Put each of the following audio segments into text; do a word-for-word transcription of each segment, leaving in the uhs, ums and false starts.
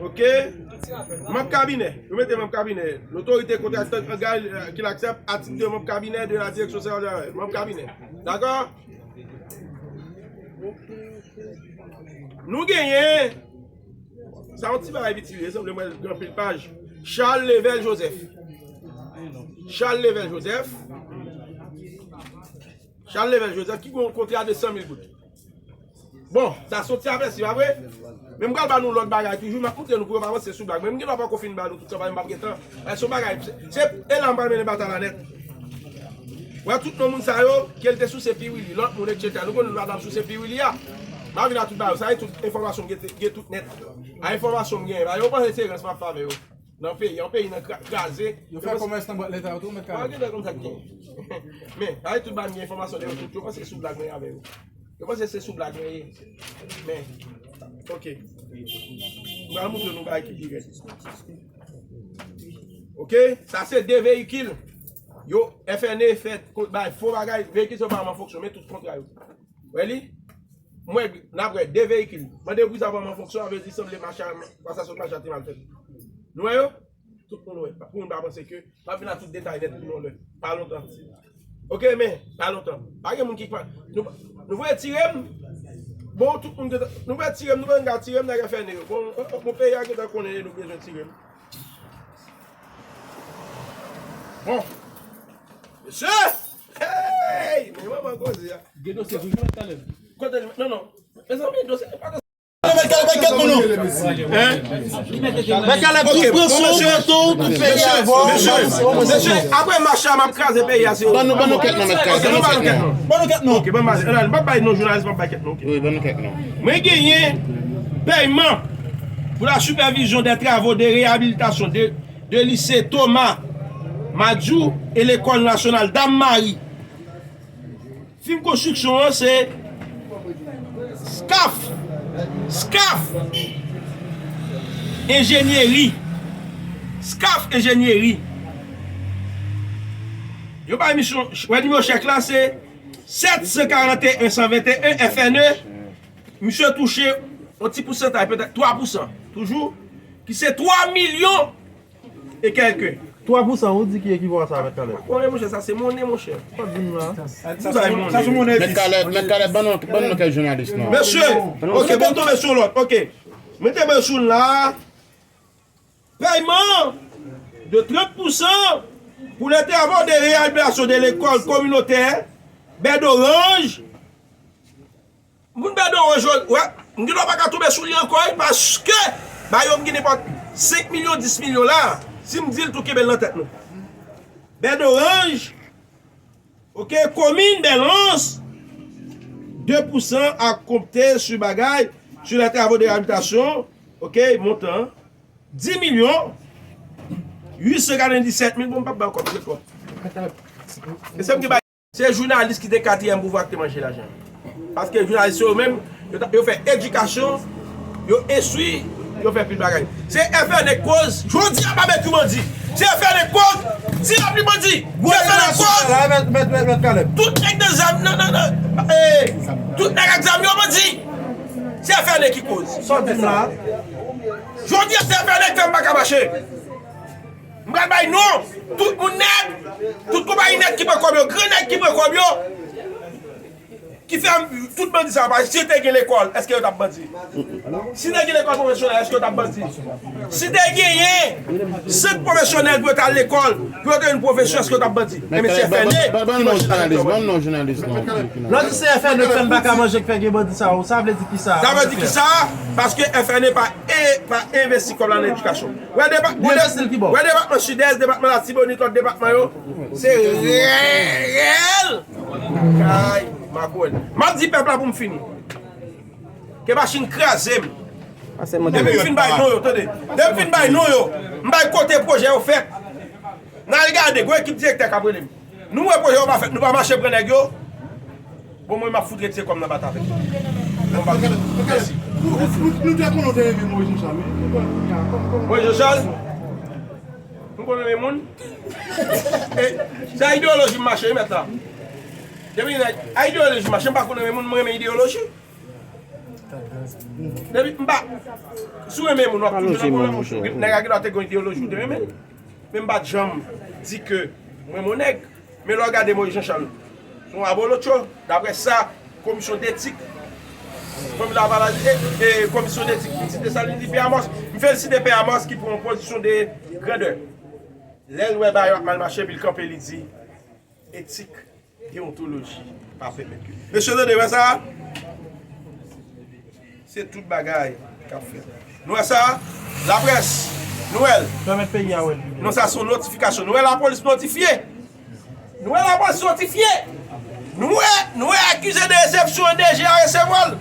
Ok? Manm kabinè. Yo mete manm kabinè. L'autorité contractante engage, euh, qu'il accepte à titre de membre cabinet de la direction générale. Manm kabinè. Dakò? Nou genyen. Sa yon ti bagay piti, li sanble mwen gen anpil paj. Charles Level Joseph. Charles Level Joseph. Charles Level Joseph ki gen yon kontra de san mil goud. Bon, sa soti apèsi, pa vre? Men m pral ba nou lòt bagay toujou, m ap montre nou pou yo pa panse sou blag. Men m gen dwa poko fin ba nou tout sa, paske m p ap gen tan. Paske se yon bagay, se, se, e la m pral mennen batay la nèt. Wè tout non moun sa yo, ke l te souse piwili, lòt moun, etsetera. Nou konnen madanm souse piwili a. M a vin a tout bagay, sa e tout enfòmasyon m gen, gen tout nèt. A enfòmasyon m genyen, ba yo panse se rans m ap fè avè yo. Nan peyi, yon peyi nan kra-, kraze. Yo fè kòmès nan bwat leta yo tou, mèt kare. Mwen gen tan konn sa k gen. Men, sa e tout bagay m gen enfòmasyon de yo tout, yo panse sou blag mwen avè yo. Yo panse se sou blag mwen ye. Men, ok. M pral montre nou bagay ki pi rèd. Ok, sa se de veyikil. Yo, F N E fè ko-, bay fo bagay, veyikil sa yo pa an fonksyon, men tout kontra yo. Wè li? Mwen, n ap wè de veyikil. Mande pou sa pa an fonksyon, sa vle di sanble macha, pasasyon macha te mal fèt. Nou wè yo? Tout moun wè. Pou moun pa panse ke m ap vin a tout detay nèt pou nou lè. Pa lontan. Ok, men, pa lontan. Pa gen moun ki pa. Nou, nou vle tire m. Bon, tout moun gentan. Nou vle tire m, nou vle tire m, nèg F N E yo. Bon, bon, bon, peyi a gentan konnen nou bezwen tire m. Bon. Mesye! Hey! Men manman koze a. Gen dosye toujou nan talè. Kote li? Non, non. Mezanmi, dosye pa Mèt Kaleb, mèt Kaleb, tout pran sou, pran tou, tout peyi avè w. Mesye, apre mach la, m ap kraze peyi a, si yo. Ban nou, ban nou kèk non, Mèt Kaleb, ban nou kèk non. Ban nou kèk non. Ok, ban m, m ap bay non jounalis, m ap bay kèk non, ok. Wi, ban nou kèk non. Mwen genyen pèyman pour la supervision des travaux de réhabilitation de, de lycée Thomas Madiou et l'école nationale Dame Marie. Fim konstriksyon an se Scaf. Scaf Enjenyeri. Scaf Enjenyeri. Yo bay misyon, wè nimewo chèk la se sèt san karanteyen san venteyen F N E. Misye touche yon ti pousantaj, petèt twa pousan, toujou, ki se twa milyon e kèlke. Twa pousan, ou di ki ekivalan sa, Mèt Kaleb? Konnen, monchè, sa se monnen, monchè. Pa di m la. Sa se monnen. Mèt Kaleb, Mèt Kaleb, ban nou, ban nou kèk jounalis, non. Mesye, ok, ban m tonbe sou lòt, ok. Mete mwen sou la. Pèyman de trant pousan pour les travaux de réhabilitation de l'école communautaire Bèdoranj. Moun Bèdoranj yo, wè, m gen dwa pa ka tonbe sou li ankò, wi, paske ba yo m gen nenpòt senk milyon, dis milyon la, si m di l tou, kenbe l nan tèt nou. Bèdoranj, ok, commune Bèlans, deux pour cent à compter sur bagay, sur les travaux de réhabilitation, ok, montan, dis milyon uit san katrevenndisèt mil, bon, m p ap ba w kòb, se twòp. E sa m gen bay. Se jounalis ki te katriyèm pouvwa ki te manje lajan. Paske jounalis yo menm, yo ta, yo fè edikasyon, yo enstwi, yo fè pil bagay. Se F N E k koz, jodi a Babekyou bandi. Se F N E k koz, Dilap li bandi. Se F N E k koz. Tout nèg nan zam, nan, nan, nan, eh, tout nèg ak zam yo bandi. Se F N E ki koz. Sa w di m la? Jodi a se F N E k fè m pa ka mache. M pral bay non tout moun nèt, tout konpayi nèt ki pran kòb yo, gran nèg ki pran kòb yo, ki fè tout bandi sa yo pa. Si te gen lekòl, èske yo t ap bandi? Si te gen lekòl pwofesyonèl, èske yo t ap bandi? Si te genyen sant pwofesyonèl pou yo t al lekòl, pou yo te jwenn pwofesyon, èske yo t ap bandi? Ebyen se F N E ki manje nan tèt yo. Lè w di se F N E k fè n pa ka manje, k fè gen bandi sa yo, sa vle di kisa? Sa vle di kisa? Paske F N E pa, e, pa envesti kòb la nan edikasyon. Wè depa-, wè de-, wè depatman Sidès, depatman Latibonit, lòt depatman yo, se rèl. Kay, makwèl. M ap di pèp la pou m fini. Ke machin kraze m. Depi m fin bay non yo, tande. Depi m fin bay non yo, m bay kote pwojè yo fèt. N al gade, gon ekip direktè k ap rele m. Nou wè pwojè yo pa fèt, nou pa mache pran nèg yo. Bon, mwen, m ap fout retire kò m nan bat avèk yo. Bon, m pa vle. Mèsi. Nou, nou, nou, nou te konnen w te renmen Moïse Jean Charles, wi. Moïse Jean Charles? M konn renmen moun. E, se a ideyoloji m mache, wi, mèt la. Depi nèg, a ideyoloji m mache, m pa konn renmen moun, m renmen ideyoloji. Depi m pa, si w renmen moun, w ap toujou nan pwoblèm, monchè. Nèg la gen dwa te gen yon ideyoloji ou te renmen. Men m pa t janm di ke m renmen yon nèg. Men lè w gade Moïse Jean Charles, se yon abolotcho, daprè sa komisyon detik, fanmi la pa la, e, e, komisyon detik, li site sa, li di Pè Amos. M felisite Pè Amos ki pran yon pozisyon de grandè. Lè l wè bagay yo ap mal mache, epi l kanpe, li di, etik, deyontoloji pa pèmèt ke. Mesye, tande, wè sa? Se tout bagay k ap fèt. Nou wè sa? Laprès, nou wè l. Pèmèt peyi a wè l. Non, sa se yon notifikasyon. Nou wè lapolis notifye. Nou wè lapolis notifye. Nou wè, nou wè akize de resepsyon an, D G a resevwa l.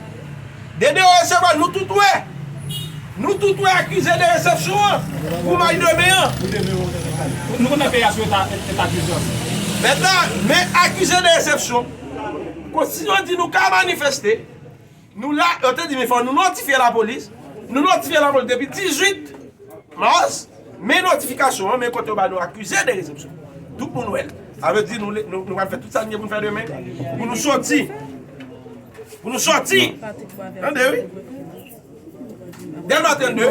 D D O resevwa l, nou tout wè. Nou tout wè akize de resepsyon an pou may demen an. Nou konn nan peyi a sou eta, eta dijans. Mentnan, men akize de resepsyon. Konstitisyon di nou ka manifeste. Nou la, yo te di, men fò nou notifye lapolis. Nou notifye lapolis depi dizuit mas, men notifikasyon an, men kote yo ba nou akize de resepsyon. Tout moun wè l. Sa vle di nou, nou, nou pral fè tout sa nou gen pou nou fè demen. Pou nou soti. Pou nou soti. Tande, wi. Dèlma trannde.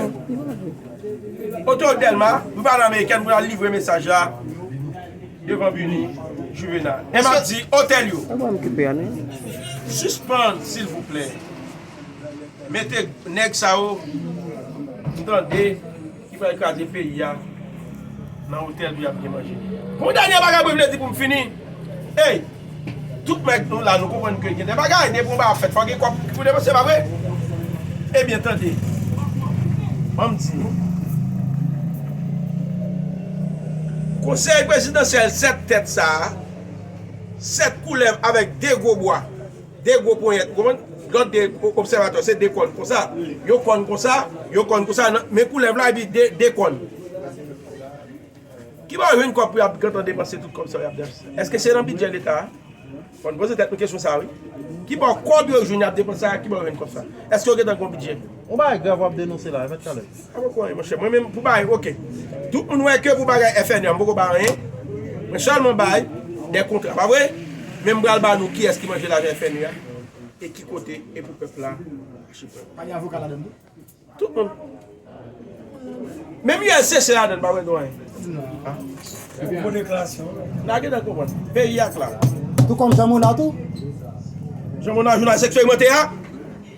Otorite Dèlma, pou pale amerikèn, pou al livre mesaj la devan biro Juvenal. E m ap di otèl yo, sispann, silvouplè, mete nèg sa yo, m tande, ki pral kraze peyi a nan otèl pou y ap gen manje. Pou dènye bagay mwen vle di pou m fini, ey, tout nèg nou la, nou konprann ke gen de bagay, depi yon bagay ap fèt, fò gen kòb ki pou depanse, pa vre? Ebyen, tande, ban m di nou, konsèy prezidansyèl sèt tèt sa a, sèt koulèv avèk de gwo bwa, de gwo ponyèt, ou konprann? Lòt de o-, obsèvatè, se de kòn konsa. Yon kòn konsa, yon kòn konsa, nan, men koulèv la, epi de, de kòn. Ki bò yo jwenn kòb pou y ap gentan depanse tout kòb sa yo y ap depanse? Èske se nan bidjè Leta a? Fò n poze tèt nou kesyon sa a, wi. Ki bò kòb yo jwenn y ap depanse a, ki bò yo jwenn kòb sa? Èske yo gentan gen yon bidjè? Yon bagay grav w ap denonse la, mèt Kalèb. A poko anyen, monchè. Mwen menm, pou bagay, oke. Tout moun wè ke pou bagay F N U a, m poko bay anyen. Mwen sèlman bay de kontra, pa vre? Men m pral ba nou kiyès ki manje lajan F N U a, e ki kote, e pou pèp la mache pran. Pa gen avoka ladan l tou? Tout moun. Menm U L C C ladan l, pa vre, nou anyen. Bon deklarasyon. N a gentan konprann. Peyi a k la. Tou kòm Jean Mona tou? Jean Mona, jounalis eksperimente a?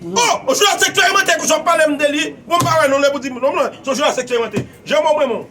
Oh, yon jounalis eksperimente, konsa w ap pale m de li. Bon, m pa wè non, lè pou di m non, non, se yon jounalis eksperimente. Jean Mona, mwen, mwen.